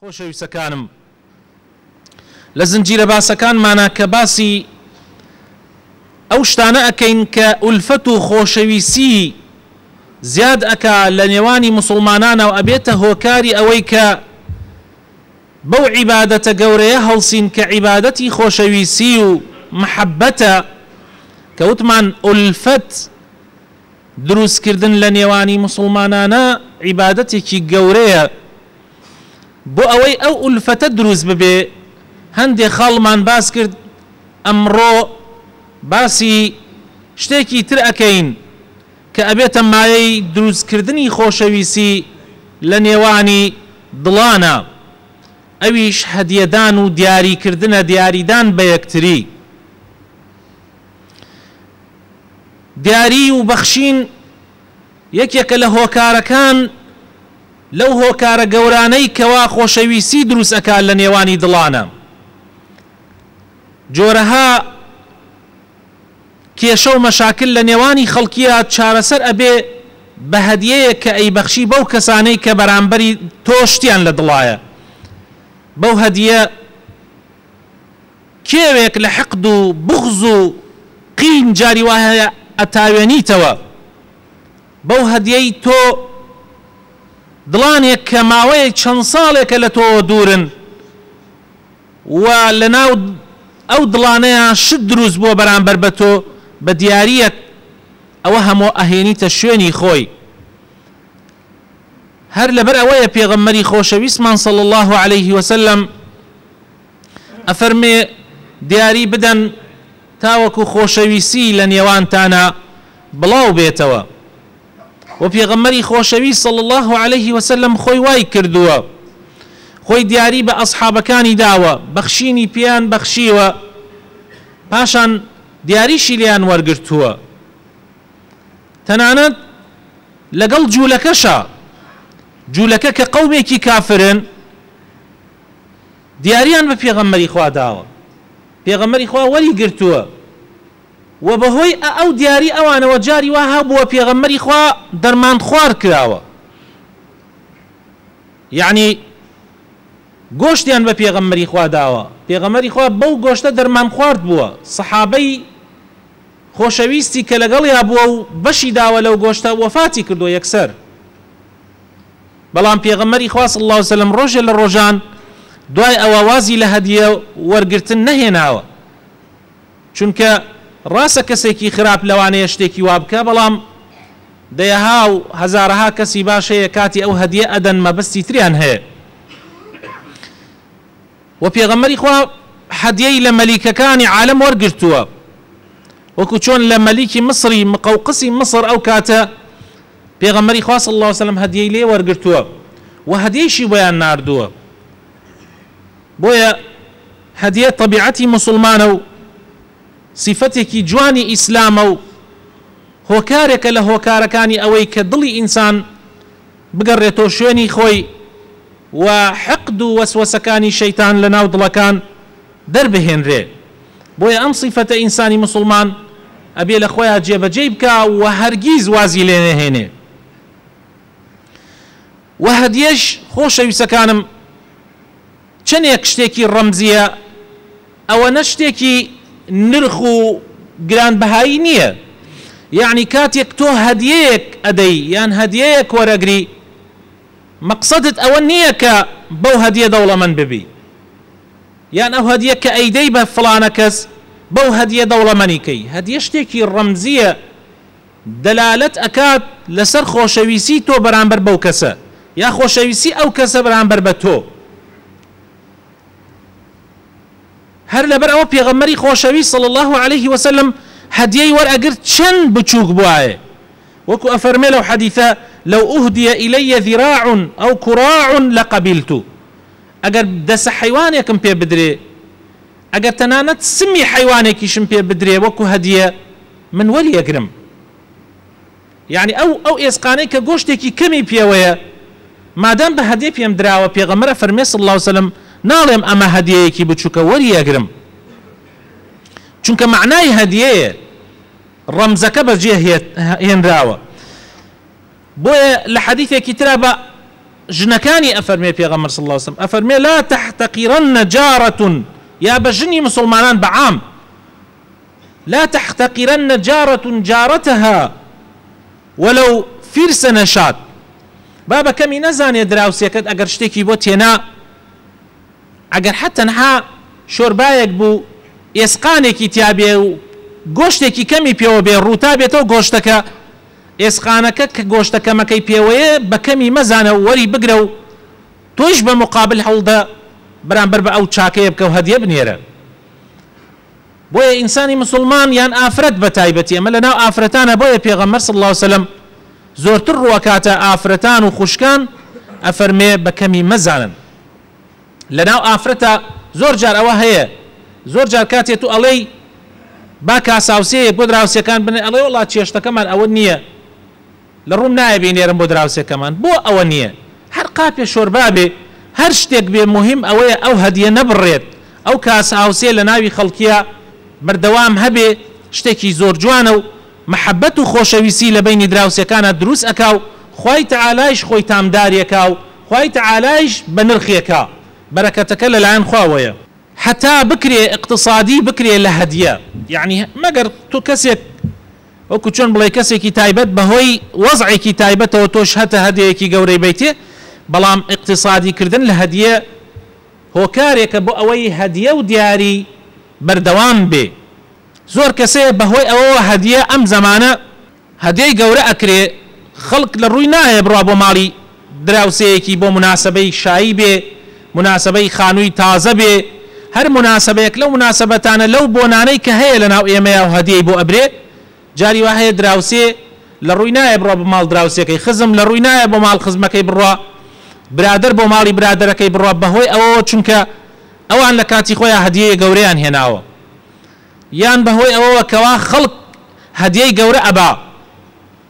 خۆشەویستەکانم لە زنجیرە باسەکانمانا کە باسی ئەو شتانە ئەکەین کە ئولفەت و خۆشەویستی زیاد ئەکا لە نێوانی موسڵمانانا و ئەبێتە هۆکاری ئەوەی کە بەو عیبادەتە گەورەیە هەڵسین کە عیبادەتی خۆشەویستی و محەبەتە کە وتمان ئولفەت دروست کردن لە نێوانی موسڵمانانا عیبادەتێکی گەورەیە بۆ ئەوەی ئەو ئولفەتە دروست ببێ هەندێ خاڵمان باس کرد ئەمڕۆ باسی شتێکی تر ئەکەین کە ئەبێتە مایەی دروست کردنی خۆشەویسی لە نێوانی دڵانا ئەویش هەدیەدان و دیاری کردنە دیاریدان بە یەکتری. دیاری و بەخشین یەکێکە لە هۆکارەکان لەو هۆکارە گەورانەی کەوا خۆشەویستی دروست ئەکات لە نێوانی دڵانە. جۆرەها کێشە و مەشاکل لە نێوانی خەڵکیا چارەسەر ئەبێ بە هەدیەیەک کە ئەیبەخشی بەو کەسانەی کە بەرامبەری تۆ شتیان لە دڵایە بەو هەدیە کێوێک لە حقد و بوغز و قین جاری وا هەیە ئەتاوێنیتەوە بەو هەدیەی تۆ دڵانێک کە ماوەی چەند ساڵێکە لە تۆوە دوورن و لەناو ئەو دڵانەیا شت دروست بووە بەرامبەر بە تۆ بە دیارییەک ئەوە هەموو ئەهێنیتە شوێنی خۆی هەر لەبەر ئەوەیە پێغەمبەری خۆشەویستمان صلی اللە علیه وسلم ئەفەرمێ دیاری بدەن تاوەکو خۆشەویستی لە نێوانتانا بڵاو بێتەوە وە پێغەمبەری خۆشەویست صلی اللە علیه وسلم خۆی وای کردووە خۆی دیاری بە ئەصحابەکانی داوە بەخشینی پێیان بەخشیوە پاشان دیاریشی لێیان وەرگرتووە تەنانەت لەگەڵ جوولەکەشا جوولەکە کە قەومێکی کافرن دیاریان بە پێغەمبەری خوا داوە پێغەمبەری خوا وەری گرتووە و بەهۆی ئەو دیاری ئەوانەوە جاری وا هەبووە پێغەمبەری خوا دەرمان خوار کراوە یعنی گۆشتیان بە پێغەمبەری خوا داوە پێغەمبەری خوا بەو گۆشتە دەرمان خوارد بووە سەحابەی خۆشەویستی کە لەگەڵیا بووە و بەشی داوە لەو گۆشتە وەفاتی کردووە یەکسەر بەڵام پێغەمبەری خوا صلی اللە علیە وسلم ڕۆژێ لە ڕۆژان دوای ئەوە وازی لە هەدیە وەرگرتن نەهێناوە چونکە ڕاستە کەسێکی خراپ لەوانەیە شتێکی وا بکا بەڵام دەیەها و هەزارەها کەسی باش هەیە کاتی ئەو هەدیە ئەدەن مەبەستی تریان هەیە وە پێغەمبەری خوا هەدیەی لە مەلیکەکانی عالەم وەرگرتووە وەکو چۆن لە مەلیکی مصری مقوقسی مصر ئەو کاتە پێغەمبەری خوا صلی اللە علیە وسلم هەدیەی لێ وەرگرتووە و هەدیەیشی بۆیان ناردووە بۆیە هەدیە تەبیعەتی موسڵمانە و سیفەتێکی جوانی ئیسلامە و هۆکارێکە لە هۆکارەکانی ئەوەی کە دڵی ئینسان بگەڕێتەوە شوێنی خۆی و حقد و وەسوەسەکانی شەیتان لە ناو دڵەکان دەربهێنرێ بۆیە ئەم سیفەتە ئینسانی موسڵمان ئەبێ لە خۆیا جێبەجێی بکا و هەرگیز وازی لێ نەهێنێ وە هەدیەش خۆشەویستەکانم چەنێک شتێکی ڕەمزیە ئەوەنە شتێکی نرخ و گرانبەهایی نیە یەعنی کاتێک تۆ هەدیەیەک ئەدەی یان هەدیەیەک وەرەگری مەقسەدت ئەوە نیە کە بەو هەدیە دەوڵەمەند ببی یان ئەو هەدیە کە ئەیدەی بە فڵانە کەس بەو هەدیە دەوڵەمەنی کەی، هەدیە شتێکی ڕەمزیە دەلالەت ئەکات لەسەر خۆشەویستی تۆ بەرامبەر بەو کەسە یا خۆشەویستی ئەو کەسە بەرامبەر بە تۆ. هەر لەبەر ئەوە پێغەمبەری خۆشەویست صلی اللە علیه وسلم هەدیەی وەرئەگرت چەند بچووک بوایە وەکو ئەفەرمێ لەو حەدیثە لو اهدی الی ذراع او کراع لقبلت ئەگەر دەسە حەیوانێکم پێ بدرێ، ئەگەر تەنانەت سمی حەیوانێکیشم پێ بدرێ وەکو هەدیە، من وەریئەگرم. یەعنی ئەو ئەو ئێسقانەی کە گۆشتێکی کەمی پێوەیە، مادام بە هەدیە پێم دراوە، پێغەمبەر ئەفەرموێ صلی اللە علیە وسلم، ناڵێم ئەمە هەدیەیەکی بچوکە، وەریئەگرم. چونکە مەعنای هەدیەیە، ڕەمزەکە بەجێ هێنراوە. بۆیە لە حەدیثێکی ترا بە. ژنەکانی ئەفەرمێ پێغەمبەر صلی اللە علیە وسلم ئەفەرمێ لا تحتقرن جارة یا بە ژنی مسوڵمانان بە عام لا تحتقرن جارة جارتها ولو فرس نشاة با بە کەمی نەزانێ دراوسێکەت ئەگەر شتێکی بۆ تێنا ئەگەر هەر تەنها شۆربایەک بوو ئێسقانێکی تیابێ و گۆشتێکی کەمی پێوە بێ ڕووتابێتەوە گۆشتەکە ئێسقانەکە کە گۆشتە کەمەکەی پێوەیە بە کەمی مەزانە و وەری بگرە و تۆیش بە موقابل هەوڵدە بەرامبەر بە ئەو چاکەیە بکە و هەدیە بنێرە. بۆیە ئینسانی مسوڵمان یان ئافرەت بە تایبەتی ئەمە لەناو ئافرەتانە بۆیە پێغەمبەر صلی اللە علیە وسلم زۆرتر ڕووئەکاتە ئافرەتان و خوشکان ئەفەرمێ بە کەمی مەزانن. لەناو ئافرەتا زۆر جار ئەوە هەیە زۆر جار کاتێ تو ئەڵێی با کاساوسێیەک بۆ دراوسێکان بنێ ئەڵێ وەڵا چێشتەکەمان ئەوە نییە لە ڕووم نایە بینێرم بۆ دراوسێکەمان بۆ ئەوە نییە هەر قاپێ شۆربا بێ هەر شتێک بێ موهیم ئەوەیە ئەو هەدیە نەبڕێت ئەو کاساوسێ لە ناوی خەڵکیا بەردەوام هەبێ شتێکی زۆر جوانە و مەحەبەت و خۆشەویستی لە بەینی دراوسێکانا دروست ئەکا و خوای تەعالایش خۆی تامداری ئەکا و خوای تەعالایش بە نرخی ئەکا بەرەکەتەکە لە لایەن خواوەیە. هەتا بکرێ ئیقتسادی بکرێ لە هەدیە یەعنی مەگەر تۆ کەسێک وەکو چۆن بڵێی کەسێکی تایبەت بەهۆی وەزعێکی تایبەتەوە تۆش هەتە هەدیەیەکی گەورەی بەیتێ بەڵام ئیقتسادی کردن لە هەدیە هۆکارێکە بۆ ئەوەی هەدیە و دیاری بەردەوام بێ. زۆر کەسەیە بەهۆی ئەوەوە هەدیە ئەم زەمانە هەدیەی گەورە ئەکرێ خەڵک لە ڕووی نایە بڕوا بۆ ماڵی دراوسێیەکی بۆ موناسەبەی شایی بێ موناسەبەی خانووی تازە بێ هەر موناسەبەیەک لەو موناسەبەتانە لەو بۆنانەی کە هەیە لەناو ئێمەیا و هەدیەی بۆ ئەبرێ جاری وا هەیە دراوسێ لە ڕووی نایە بڕوا بۆ ماڵ دراوسێکەی خزم لە ڕووی نایە بۆ ماڵ خزمەکەی بڕوا برادەر بۆ ماڵی برادەرەکەی بڕوا بەهۆی ئەوەوە چونکە ئەوان لە کاتی خۆیا هەدیەیە گەورەیان هێناوە یان بەهۆی ئەوەوە کەوا خەڵک هەدیەی گەورە ئەبا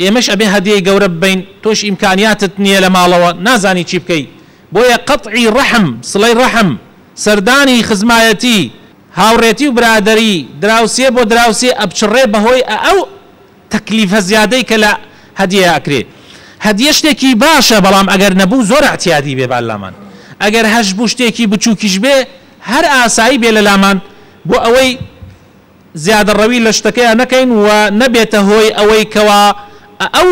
ئێمەش ئەبێ هەدیەی گەورە ببەین تۆش ئیمکانیاتت نیە لە ماڵەوە نازانی چی بکەی بۆیە قەتعی ڕەحم سڵەی ڕەحم سەردانی خزمایەتی هاوڕێتی و برادەری دراوسێ بۆ دراوسێ ئەپچڕێ بەهۆی ئەو تەکلیفە زیادەی کە لە هەدیە ئەکرێ هەدیە شتێکی باشە بەڵام ئەگەر نەبوو زۆر ئەعتیادی بێ با لامان ئەگەر هەشبوو شتێکی بچوکیش بێ هەر ئاسایی بێ لەلامان بۆ ئەوەی زیادەڕەوی لە شتەکەیا نەکەین و نەبێتە هۆی ئەوەی کەوا ئەو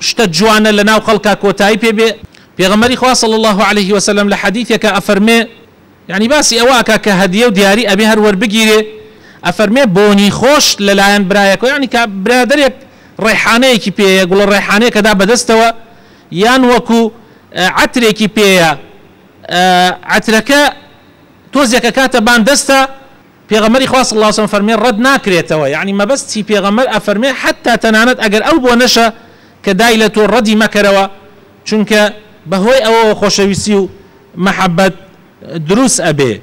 شتە جوانە لەناو خەڵکا کۆتایی پێ بێ. پێغەمبەری خوا صلی اللە علیه وسلم لە حەدیثێکا ئەفەرمێ، یەعنی باسی ئەوە ئەکا کە هەدیە و دیاری ئەبێ هەر وەربگیرێ، ئەفەرمێ بۆنی خۆش لەلایەن برایەکەوە یەعنی کە برادەرێک ڕەیحانەیەکی پێیە گوڵە ڕەیحانەیەک ئەدا بەدەستەوە یان وەکو عەترێکی پێیە عەترەکە تۆزێک ئەکاتە بان دەستە، پێغەمبەری خوا صلی اللە علیە وسلم فەرموێ ڕەت ناکرێتەوە، یەعنی مەبەستی پێغەمبەر ئەفەرموێ حەتتا تەنانەت ئەگەر ئەو بۆنەشە کە دای لە تۆ ڕەدی مەکەرەوە، چونکە بەهۆی ئەوەوە خۆشەویستی و مەحەبەت دروست ئەبێ.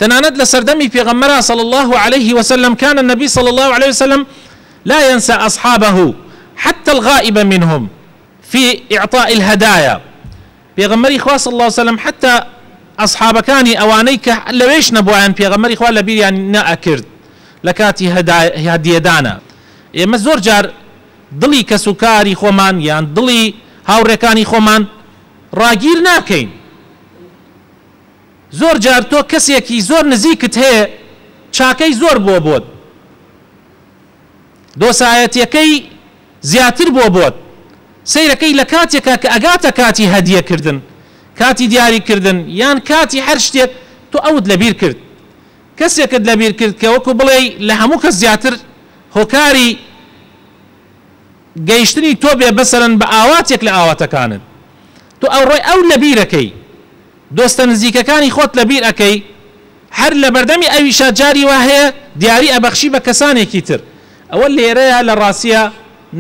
تەنانەت لە سەردەمی پێغەمبەرا صلی اللە علیه وسلم کان النبی صلی اللە علیه وسلم لا ینسی اصحابه حتی الغائب منهم فی اعطاء الهدایا، پێغەمبەری خوا صلی اللە علیە وسلم حەتا ئەسحابەکانی ئەوانەی کە لەوێش نەبوایەن پێغەمبەری خوا لەبیریان نەئەکرد لە کاتی هەدیەدانا. ئێمە زۆر جار دڵی کەس و کاری خۆمان یان دڵی هاوڕێکانی خۆمان ڕاگیر ناکەین. زۆر جار تۆ کەسێکی زۆر نزیکت هەیە چاکەی زۆر بووە بۆت، دۆسایەتیەکەی زیاتر بووە بۆت، سەیرەکەی لە کاتێکا کە ئەگاتە کاتی هەدیە کردن، کاتی دیاری کردن یان کاتی هەر شتێک تۆ ئەوت لەبیر کرد، کەسێکت لەبیر کرد کە وەکو بڵێی لە هەموو کەس زیاتر هۆکاری گەیشتنی تۆ بێ بەسەرەن بە ئاواتێک لە ئاواتەکانت تۆ ئەوڕۆی ئەو لەبیرەکەی. دۆستە نزیکەکانی خۆت لەبیر ئەکەی هەر لەبەردەمی ئەویشا جاری وا هەیە دیاری ئەبەخشی بە کەسانێکی تر ئەوە لێرەیا لە ڕاستیا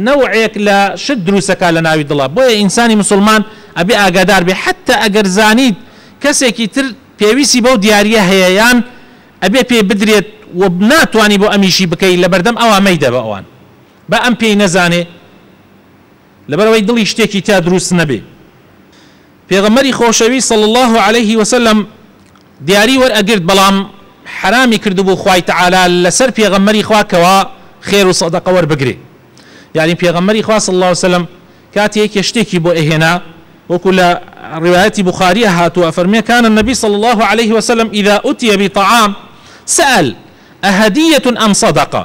نەوعێک لە شت دروست ئەکا لە ناوی دڵا بۆیە ئینسانی موسوڵمان ئەبێ ئاگادار بێ حەتتا ئەگەر زانیت کەسێکی تر پێویستی بەو دیاریە هەیە یان ئەبێ پێی بدرێت و ناتوانی بۆ ئەمیشی بکەی لەبەردەم ئەوا مەیدە بە ئەوان با ئەم پێی نەزانێ لەبەرئەوەی دڵی شتێکی تیا دروست نەبێ. پێغەمبەری خۆشەویست صلی اللە علیه وسلم دیاری وەرئەگرت بەڵام حەرامی کردبوو خوای تەعالا لەسەر پێغەمبەری خوا کەوا خێر و سەدەقە وەربگرێ یانی پێغەمبەری خوا صلی اللە علیه وسلم کاتێ یەکێ شتێکی بۆ ئەهێنا وەکو لە ڕیوایەتی بوخاریە هاتووە ئەفەرموێ، كان النبي صلى الله عليه وسلم اذا اتي بطعام سأل اهدیە ام صدقە،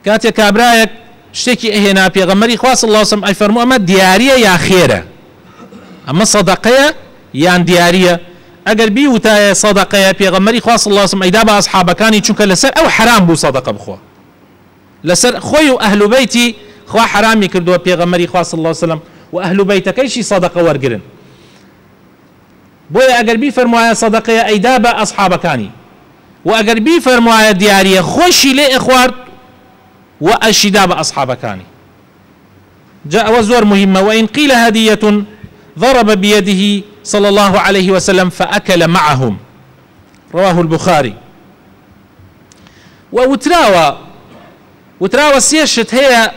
کاتێ کابرایەک شتێکی ئەهێنا پێغەمبەری خوا صلی اللە علیە وسلم ئەیفەرموو ئەمە دیاریە یا خێرە، ئەمە سەدەقەیە یان دیاریە، ئەگەر بیوتایە سەدەقەیە پێغەمبەری خوا صلی اللە علیە وسلم ئەیدا بە ئەسحابەکانی چونکە لەسەر ئەو حەرام بوو سەدەقە بخوا. لەسەر خۆی و ئەهل بەیتی خوا حەرامی کردووە پێغەمبەری خوا صلی اللە علیە وسلم و ئەهل بەیتەکەیشی سەدەقە وەرگرن بۆیە ئەگەر بیفەرموایە سەدەقەیە ئەیدا بە ئەسحابەکانی و ئەگەر بیفەرموایە دیاریە خۆشی لێ ئەخوارد و ئەشیدا بە ئەسحابەکانی. جا ئەوە زۆر مهمە وإن قیل هدیە ضرب بیده صلی اللە علیه وسلم فأکل معهم رواه البخاری. وە وتراوە وتراوە سێ شت هەیە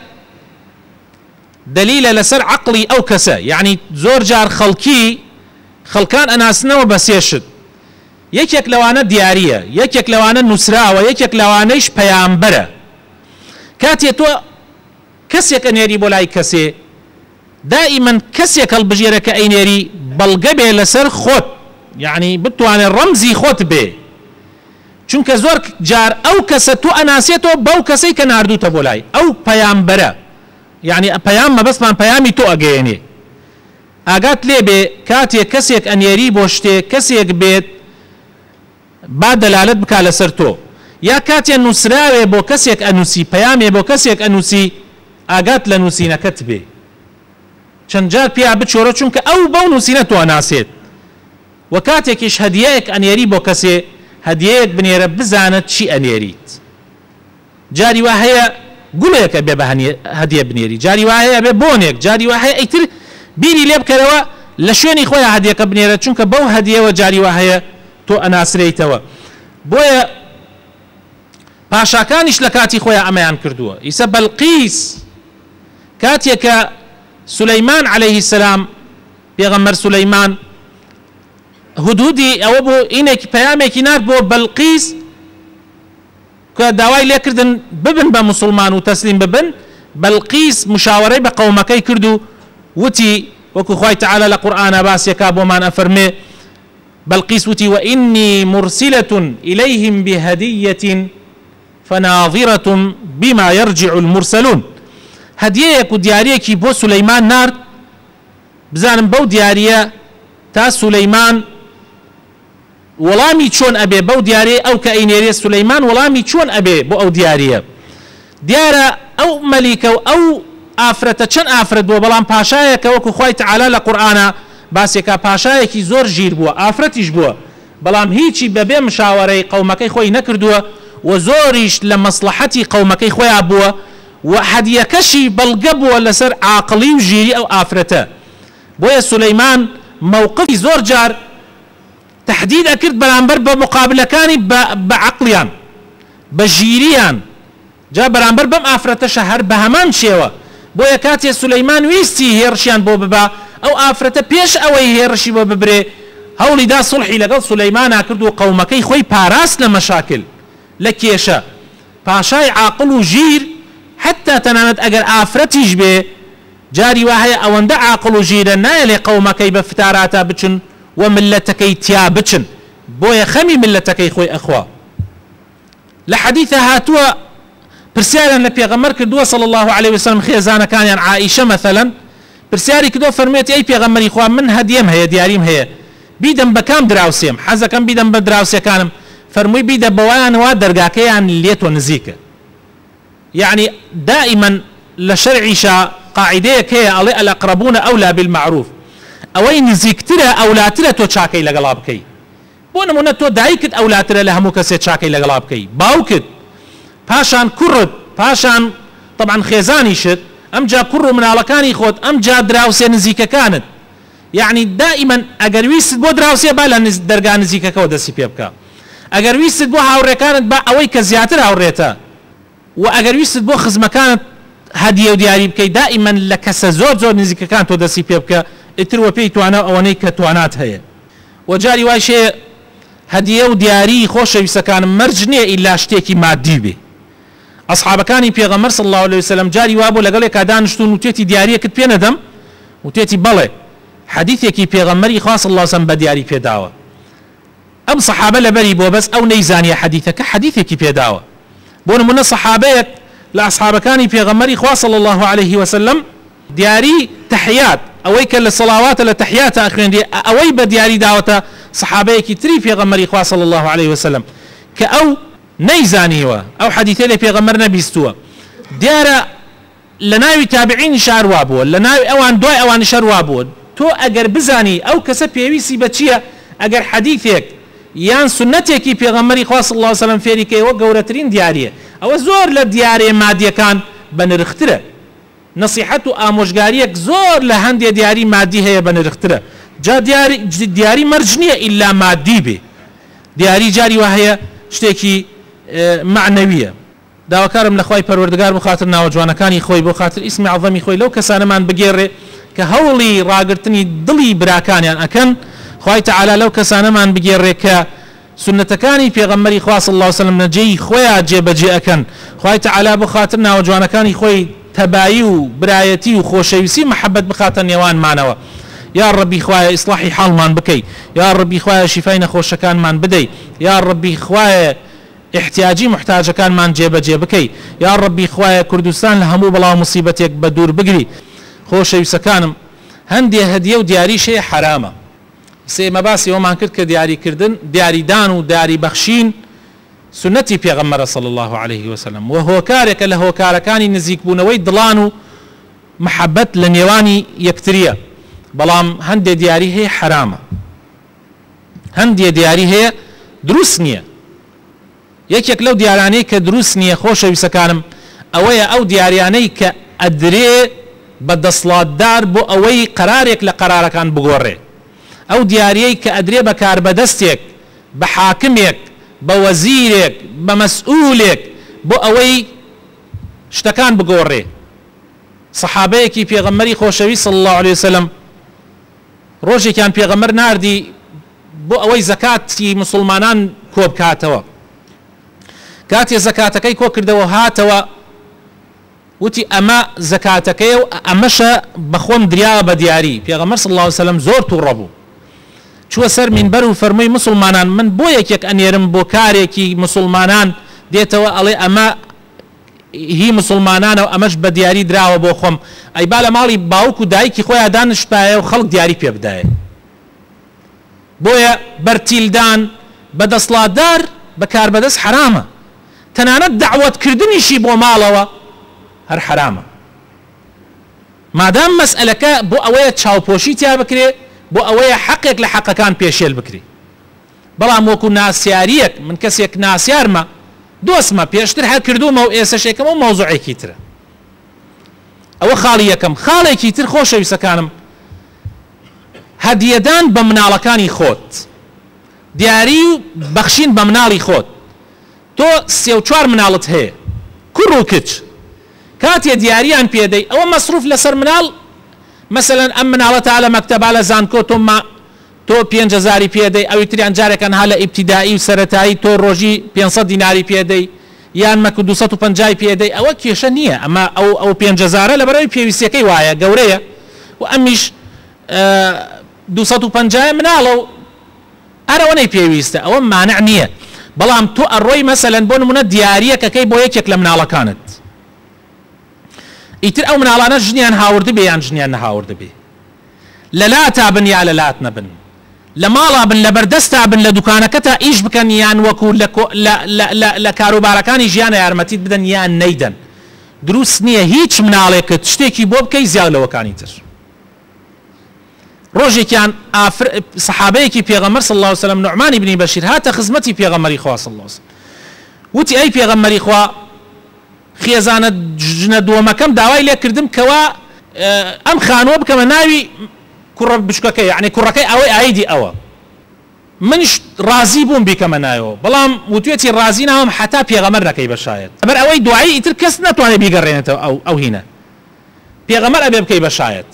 دەلیلە لەسەر عەقڵی ئەو کەسە یەعنی زۆر جار خەڵکی خەڵکان ئەناسنەوە بە سێ شت یەکێک لەوانە دیاریە یەکێک لەوانە نوسراوە یەکێک لەوانەیش پەیامبەرە کاتێ تۆ کەسێک ئەنێری بۆ لای کەسێ دائیمەن کەسێک هەڵبژێرە کە ئەینێری بەڵگە بێ لەسەر خۆت یەعنی بتوانێ ڕەمزی خۆت بێ چونکە زۆر جار ئەو کەسە تۆ ئەناسێتەوە بەو کەسەی کە ناردووتە بۆ لای ئەو پەیامبەرە یەعنی پەیام مەبەستمان پەیامی تۆ ئەگەیەنێ ئاگات لێ بێ کاتێ کەسێک ئەنێری بۆ شتێ کەسێک بێت با دەلالەت بکا لەسەر تۆ یا کاتێ نوسراوێ بۆ کەسێک ئەنوسی پەیامێ بۆ کەسێک ئەنوسی ئاگات لە نوسینەکەت بێ چەند جار پیا بچۆرە چونکە ئەو بەو نوسینە تۆ ئەناسێت وە کاتێکیش هەدیەیەک ئەنێری بۆ کەسێ هەدیەیەک بنێرە بزانە چی ئەنێریت جاری وا هەیە گوڵێک ئەبێ بە هەدیە بنێری جاری وا هەیە ئەبێ بۆنێک جاری وا هەیە ئیتر بیری لێ بکەرەوە لە شوێنی خۆیا هەدیەکە بنێرە چونکە بەو هەدیەوە جاری وا هەیە تۆ ئەناسرێیتەوە بۆیە پاشاکانیش لە کاتی خۆیا ئەمەیان کردووە ئیسە بەلقیس کاتێ کە سولەیمان عەلەیه سەلام پێغەمبەر سولەیمان هودهودی ئەوە بوو ئینێکی پەیامێکی نارد بۆ بەلقیس کە داوای لێکردن ببن بە موسڵمان و تەسلیم ببن، بەلقیس مشاوەرەی بە قەومەکەی کرد و وتی، وەکو خوای تەعالا لە قورئانا باسی ئەکا بۆمان ئەفەرموێ، بەلقیس وتی، وئینی مورسلە الیهم بهدیە فناظرە بما یرجع المرسلون، هەدیەیەک و دیاریەکی بۆ سولەیمان نارد، بزانم بەو دیاریە تا سولەیمان وەڵامی چۆن ئەبێ بەو دیاریەی ئەو کە ئەینێرێ سولەیمان وەڵامی چۆن ئەبێ بۆ ئەو دیاریە دیارە ئەو مەلیکە و ئەو ئافرەتە چەند ئافرەت بووە بەڵام پاشایەکە وەکو خوای تەعالا لە قورئانا باسێکا پاشایەکی زۆر ژیر بووە ئافرەتیش بووە بەڵام هیچی بەبێ مشاوەرەی قەومەکەی خۆی نەکردووە و زۆریش لە مەسڵەحەتی قەومەکەی خۆیا بووە و هەدیەکەشی بەڵگە بووە لەسەر عاقڵی و ژیری ئەو ئافرەتە بۆیە سولەیمان مەوقفی زۆر جار تەهدید ئەکرد بەرامبەر بە موقابلەکانی بە بە عەقڵیان بە ژیریان جا بەرامبەر بەم ئافرەتەشە هەر بەهەمان شێوە بۆیە کاتێ سولەیمان ویستی هێڕشیان بۆ ببا ئەو ئافرەتە پێش ئەوەی هێڕشی بۆ ببرێ هەوڵی دا سوڵحی لەگەڵ سولەیمانا کرد و قەومەکەی خۆی پاراست لە مەشاکل لە کێشە پاشای عاقڵ و ژیر حەتا تەنانەت ئەگەر ئافرەتیش بێ جاری وا هەیە ئەوەندە عاقڵ و ژیرە نایەلێ قەومەکەی بە فتاراتا بچن و مللەتەکەی تیا بچن بۆیە خەمی مللەتەکەی خۆی ئەخوا. لە حەدیثا هاتووە پرسیاریان لە پێغەمبەر کردووە صلی اللە علیە وسلم خێزانەکانیان عائیشە مەثەلەن پرسیاری کردووە فەرموویەتی ئەی پێغەمبەری خوا من هەدیەم هەیە دیاریم هەیە بیدەم بە کام دراوسێم حەزەکەم بیدەم بە دراوسێکانم فەرمووی بیدە بەوان وا دەرگاکەیان لێ تۆ نزیکە. یەعنی دائیمەن لە شەرعیشا قاعیدەیەک هەیە ئەڵێ الاقربون اولی بالمعروف ئەوەی نزیکترە ئەولاترە تۆ چاکەی لەگەڵا بکەی بۆ نمونە تۆ دایکت ئەولاترە لە هەموو کەسێ چاکەی لەگەڵا بکەی باوکت پاشان کوڕت پاشان تەبعەن خێزانیشت ئەمجا کوڕ و مناڵەکانی خۆت ئەمجا دراوسێ نزیکەکانت یەعنی دائیمەن ئەگەر ویستت بۆ دراوسێ با لە دەرگا نزیکەکەوە دەستی پێ بکە ئەگەر ویستت بۆ هاوڕێکانت با ئەوەی کە زیاتر هاوڕێتە وە ئەگەر ویستت بۆ خزمەکانت هەدیە و دیاری بکەی دائیمەن لە کەسە زۆر زۆر نزیکەکان تۆ دەستی پێ بکە ئیتر وە پێی توانا و ئەوەنەی کە توانات هەیە وە جاری وایش هەیە هەدیە و دیاری خۆشەویستەکانم مەرج نیە ئیلا شتێکی مادی بێ ئەسحابەکانی پێغەمبەر صلی اللە علیە وسلم جاری وابوو لەگەڵ یەکا دانیشتوون وتێتی دیاریەکت پێ نەدەم وتێتی بەڵێ. حەدیثێکی پێغەمبەری خوا صلی اللە علیە وسلم بە دیاری پێداوە ئەم سەحابە لەبەری بووە بەس ئەو نەیزانیە حەدیثەکە حەدیثێکی پێداوە بۆ نمونە سەحابەیەک لە ئەسحابەکانی پێغەمبەری خوا صلی اللە علیه وسلم دیاری تەحیات ئەوەی کە لە سەڵاواتە لە تەحیاتە ئەخوێنرێ ئەوەی بە دیاری داوەتە سەحابەیەکی تری پێغەمبەری خوا صلی اللە علیه وسلم کە ئەو نەیزانیوە ئەو حەدیثەی لە پێغەمبەر نەبیستووە دیارە لە ناوی تابعینیش هەر وا بووە، لە ناوی ئەوان دوای ئەوانیش هەر وا بووە، تۆ ئەگەر بزانی ئەو کەسە پێویستی بە چییە، ئەگەر حەدیثێک یان سوننەتێکی پێغەمبەری خوا صلی اللە علیە وسلم فێری کەی ئەوە گەورەترین دیارییە، ئەوە زۆر لە دیارێ مادیەکان بەنرخترە، نەسیحەت و ئامۆژگارییەک زۆر لە هەندێ دیاری مادی هەیە بەنرخترە، جا دیاری دیاری مەرج نییە ئیلا مادی بێ، دیاری جاری وا هەیە شتێکی مەعنەوییە. داواکارم لە خوای پەروەردگار بۆ خاتر ناوە جوانەکانی خۆی بۆ خاتر ئیسمی عەزەمی خۆی لەو کەسانەمان بگێڕێ کە هەوڵی ڕاگرتنی دڵی براکانیان ئەکەن خوای تەعالا لەو کەسانەمان بگێڕێ کە سوننەتەکانی پێغەمبەری خوا صلی اللە علیە وسلم لە جێی خۆیا جێ بەجێ ئەکەن خوای تەعالا بۆ خاتر ناوە جوانەکانی خۆی تەبایی و برایەتی و خۆشەویستی مەحەبەت بخاتە نێوانمانەوە یا ڕەبی خوایە ئیسڵاحی حاڵمان بکەی یا ڕەبی خوایە شیفای نەخۆشەکانمان بدەی یا ڕەبی خوایە ئیحتیاجی موحتاجەکانمان جێبەجێ بکەی یاڕەبی خوایە کوردستان لە هەموو بەڵاو موسیبەتێک بەدوور بگری خۆشەویسەکانم هەندێ هەدیە و دیاریش هەیە حەرامە سێ ئێمە باسی ئەوەمان کرد کە دیاری کردن دیاری دان و دیاری بەخشین سوننەتی پێغەمبەرە صلی اللە علیه وسلم و هۆکارێکە لە هۆکارەکانی نزیک بوونەوەی دڵان و محەبەت لە نێوانی یەکتریە بەڵام هەندێ دیاری هەیە حەرامە هەندێ دیاری هەیە دروست نییە یەکێک لەو دیارانەی کە دروست نییە خۆشەویستەکانم ئەوەیە ئەو دیاریانەی کە ئەدرێ بە دەسڵاتدار بۆ ئەوەی قەرارێک لە قەرارەکان بگۆڕێ ئەو دیاریەی کە ئەدرێ بە کاربەدەستێک بە حاکمێک بە وەزیرێک بە مەسئولێک بۆ ئەوەی شتەکان بگۆڕێ سەحابەیەکی پێغەمبەری خۆشەویست صلی اللە علیە وسلم ڕۆژێکیان پێغەمبەر ناردی بۆ ئەوەی زەکاتی موسڵمانان کۆبکاتەوە، کاتێ زەکاتەکەی کۆکردەوە هاتەوە وتی ئەمە زەکاتەکەیە و ئەمەشە بەخۆم دریاوە بە دیاری، پێغەمبەر صلی اللە علیە وسلم زۆر توڕە بوو چووە سەر مینبەر و فەرمووی موسڵمانان من بۆ یەکێک ئەنێرم بۆ کارێکی موسڵمانان دێتەوە ئەڵێ ئەمە هی موسڵمانانە و ئەمەش بە دیاری دراوە بۆ خۆم، ئەی با لە ماڵی باوک و دایکی خۆیا دانشتایە و خەڵک دیاری پێ بدایە. بۆیە بەرتیلدان بە دەسڵاتدار، بە کاربەدەست حەرامە، تەنانەت دەعوەت کردنیشی بۆ ماڵەوە هەر حەرامە. مادام مەسئەلەکە بۆ ئەوەیە چاوپۆشی تیا بکرێ، بۆ ئەوەیە حەقێک لە حەقەکان پێشێل بکرێ. بەڵام وەکو ناسیارییەک، من کەسێک ناسیارمە، دۆستمە، پێشتر هەر کردوومە و ئێستەش ئەیکەم ئەو مەوزوعێکی ترە. ئەوە خاڵی یەکەم. خاڵێکی تر خۆشەویستەکانم، هەدیەدان بە مناڵەکانی خۆت، دیاری و بەخشین بە مناڵی خۆت، تۆ سێ و چوار مناڵت هەیە، کوڕ و کچ، کاتێ دیاریان پێدەی ئەوە مەسروف لەسەر مناڵ، مەسەلەن ئەم مناڵە تا لە مەکتەبا لە زانکۆ تۆ ما تۆ پێنج هەزاری پێ دەی ئەوی تریان جارێکان ها لە ئیبتیدائی و سەرەتایی تۆ ڕۆژی 500 دیناری پێ دەی یان مەک 250 پێ دەی ئەوە کێشە نییە ئەمە ئەو ئەو پێنج هەزارە لەبەرئەوەی پێویستیەکەی وایە گەورەیە و ئەمیش 250 مناڵە و هەر ئەوەنەی پێویستە ئەوە مانع نییە بەڵام تۆ ئەڕۆی مەسەلەن بۆ نمونە دیاریەک ئەکەی بۆ یەکێک لە مناڵەکانت ئیتر ئەو مناڵانە ژنیان هاوردبێ یان ژنیان نەهاوردبێ لە لاتا بن یا لە لات نەبن، لە ماڵا بن، لە بەردەستا بن، لە دوکانەکەتا ئیش بکەن یان وەکو لە لە لە لە لە کاروبارەکانی ژیانا یارمەتیت بدەن یان نەیدەن. دروست نییە هیچ مناڵێکت شتێکی بۆ بکەی زیاد لەوەکانی تر. ڕۆژێکیان ئافر سەحابەیەکی پێغەمبەر صلی اللە علیە وسلم نوعمان بن بەشیر هاتە خزمەتی پێغەمبەری خوا صلی اللە علیە وسلم وتی ئەی پێغەمبەری خوا خێزانە ژنە دووەمەکەم داوای لێ کردم کەوا ئەم خانووە بکەمە ناوی کوڕە بچوکەکەی یەعنی کوڕەکەی ئەوەی ئایدی ئەوە منیش ڕازی بووم بیکەمە ناوەوە بەڵام وتوێتی ڕازی ناوم حەتا پێغەمەر نەکەی بە شایەت لەبەر ئەوەی دوایی ئیتر کەس ناتوانێت بیگەڕێنێتەوە ئەو ئەو هینە پێغەمەر ئەبێ بکەی بە شایەت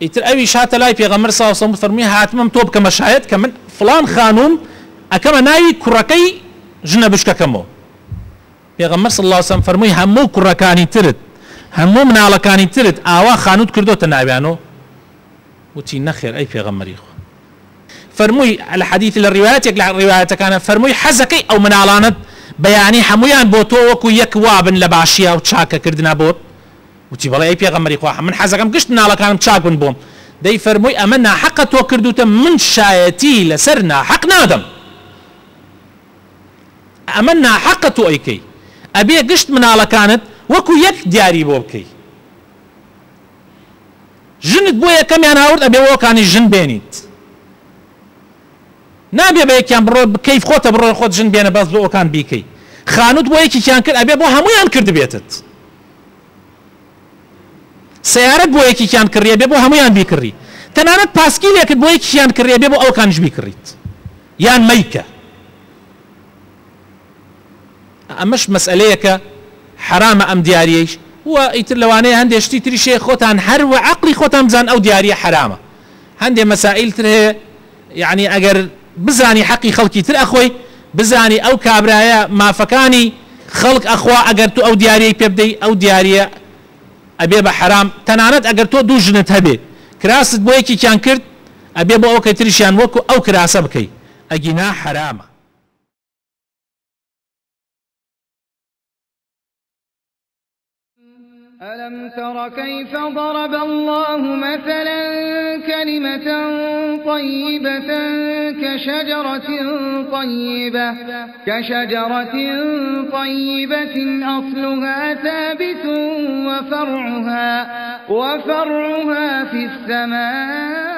ئیتر ئەویش هاتە لای پێغەمبەر صلی اللە علیە وسلم فەرمووی هاتمم تۆ بکەمە شایەت کە من فڵان خانووم ئەکەمە ناوی کوڕەکەی ژنە بچکەکەمەوە. پێغەمبەر صلی اللە علیە وسلم فەرمووی هەموو کوڕەکانی ترت هەموو مناڵەکانی ترت ئاوا خانووت کردۆتە ناویانۆ؟ وتی نەخێر ئەی پێغەمبەری خوا. فەرمووی لە حەدیث لە ڕیوایەتێک لە ڕیوایەتەکانە فەرمووی حەزەکەی ئەو مناڵانەت بەیانی هەموویان بۆ تۆ وەکو یەک وابن لە باشیە و چاکەکردنا بۆت؟ وتی بەڵێ ئەی پێغەمبەری خوا من حەزەکەم گشت مناڵەکانم چاک بن بۆم. دەی فەرمووی ئەمە ناحەقە تۆ کردوتە من شایەتی لەسەر ناحەق نادەم. ئەمە ناحەقە تۆ ئەیکەی ئەبێ گشت مناڵەکانت وەکو یەک دیاری بۆ بکەی. ژنت بۆ یەکەمیان هاورد ئەبێ وەکانی ژن بێنیت. نابێ بە یەکیان بڕۆ کەیف خۆتە بڕۆ خۆت ژن بێنە بەس بۆ ئەوکان بیکەی. خانوت بۆ یەکێکیان کرد ئەبێ بۆ هەمویان کرد بێتت. سیارەت بۆ یەکێکیان کڕی ئەبێ بۆ هەمویان بیکڕی. تەنانەت پاسکیلێکت بۆ یەکێکیان کڕی ئەبێ بۆ ئەوکانیش بیکڕیت. یان مەیکە. ئەمەش مەسئلەیەکە حرامە ئەم دیاریەیش و ئیتر لەوانەیە هەندێک شتی تریشەیە خۆتان هەر وە عەقڵی خۆتان بزان ئەو دیاریە حرامە. هەندێک مەسائیل تر هەیە یعنی ئەگەر بزانی حەقی خەڵکی تر ئەخۆی بزانی ئەو کابرایە مافەکانی خەڵک ئەخوا ئەگەر تۆ ئەو دیاریەی پێ بدەی ئەو دیاریە ئەبێ بە حرام. تەنانەت ئەگەر تۆ دوو ژنت هەبێ کراست بۆ یەکێکیان کرد ئەبێ بۆ ئەوکەی تریشیان وەکو ئەو کراسە بکەی ئەگینا حرامە. ألم تر كيف ضرب الله مثلا كلمة طيبة كشجرة طيبة أصلها ثابت وفرعها في السماء.